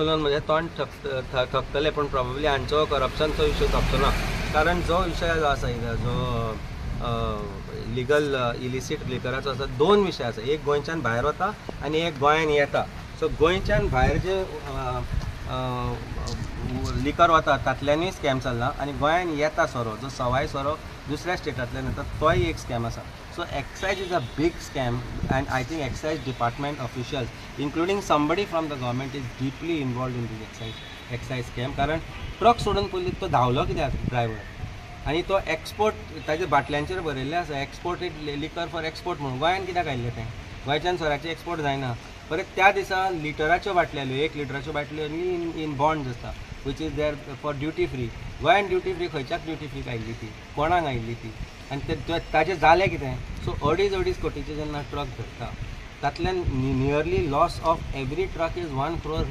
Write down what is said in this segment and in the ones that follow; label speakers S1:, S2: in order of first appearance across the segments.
S1: उलोवन उलोवन म्हजें तोंड थकतलें, पूण प्रॉबेबली हांचो करप्शनचो इशू सोंपचो ना, कारण जो विशय जो आसा जो लिगल इलिसीट लिकराचो आसा, दोन विशय आसा, एक गोंयच्यान भायर वता आनी एक गोंयान येता. सो गोंयच्यान भायर जे लिकर वता तातल्यानूय स्कॅम चल्ला आनी गोंयान येता सोरो जो सवाय सोरो दुसऱ्या स्टेटांतल्यान येता तोय एक स्कॅम आसा. So excise is a big scam and I think excise department officials including somebody from the government is deeply involved in this excise scam. कारण ट्रक सोडून पयलीं तो धांवलो कित्याक ड्रायव्हर आनी तो एक्सपोर्ट ताच्या बाटल्यांचेर बरयल्लें आसा एक्सपोर्टेड लिकर फॉर एक्सपोर्ट म्हणून, गोंयान कित्याक आयिल्लें तें? गोंयच्यान सोऱ्याचें एक्सपोर्ट जायना. परत त्या दिसा लिटराच्यो बाटल्यो आयल्यो, 1 लिटराच्यो बाटल्यो ओन्ली इन बॉन्ड्स आसता which is there for duty free. गोंयान ड्युटी फ्री खंयच्याक ड्युटी फ्री आयिल्ली ती, कोणाक आयिल्ली ती आनी ते ताजें जालें कितें? सो 2.5-2.5 कोटीचे जेन्ना ट्रक धरता तातल्यान nearly loss of every truck is 1 crore.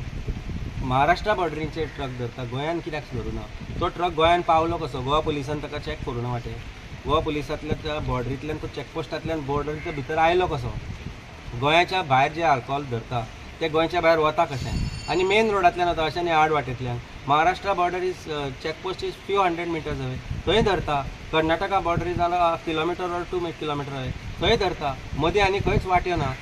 S1: Maharashtra बॉर्डरींचेर truck धरता, गोंयान कित्याक धरूना? तो ट्रक गोंयान पावलो कसो? गोवा पुलिसान ताका चॅक करूना वाटे, गोवा पुलिसांतल्या त्या बॉर्डरींतल्यान तो चॅकपोस्टांतल्यान बॉर्डरीच्या भितर आयलो कसो? गोंयाच्या भायर जे आल्कोहोल धरता ते गोंयच्या भायर वता कशें? आनी मेन रोडांतल्यान वता अशें न्ही आड वाटेंतल्यान. Maharashtra border is checkpost is few hundred meters away, थंय धरता. Karnataka border is kilometer or 2 kilometer away, थंय धरता. मदीं आनी खंयच वाट्यो ना,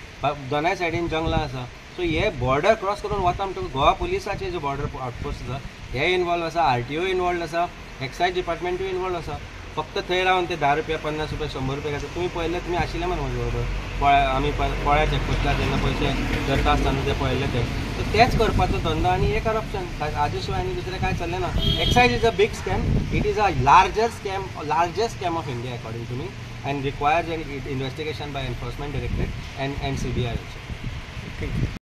S1: दोनाय सायडीन जंगलां आसा. सो हे बॉर्डर क्रॉस करून वता म्हणटकूच गोवा पुलिसाचे जे बॉर्डर आउटपोस्ट आसा हे इनवॉल्व आसा, आरटीओ इनवॉल्व आसा, एक्सायज डिपार्टमेंटूय इनवॉल्व आसा. फक्त थंय रावन ते 10 रुपया, 50 रुपया, 100 रुपया घेता. तुमी पळयल्ले, तुमी आशिल्ले मरे म्हजे बरोबर पळ्या, आमी पळ्या चॅकपोस्टार जेन्ना पयशे धरता आसतना ते पळयल्ले ते. सो तेच करपाचो धंदो आनी हे करप्शन, हाजे शिवाय आनी दुसरें कांय चल्लें ना. Excise is a big scam, it is a larger scam, largest scam of India according to me and requires an investigation by enforcement directorate and CBI also.
S2: Thank you.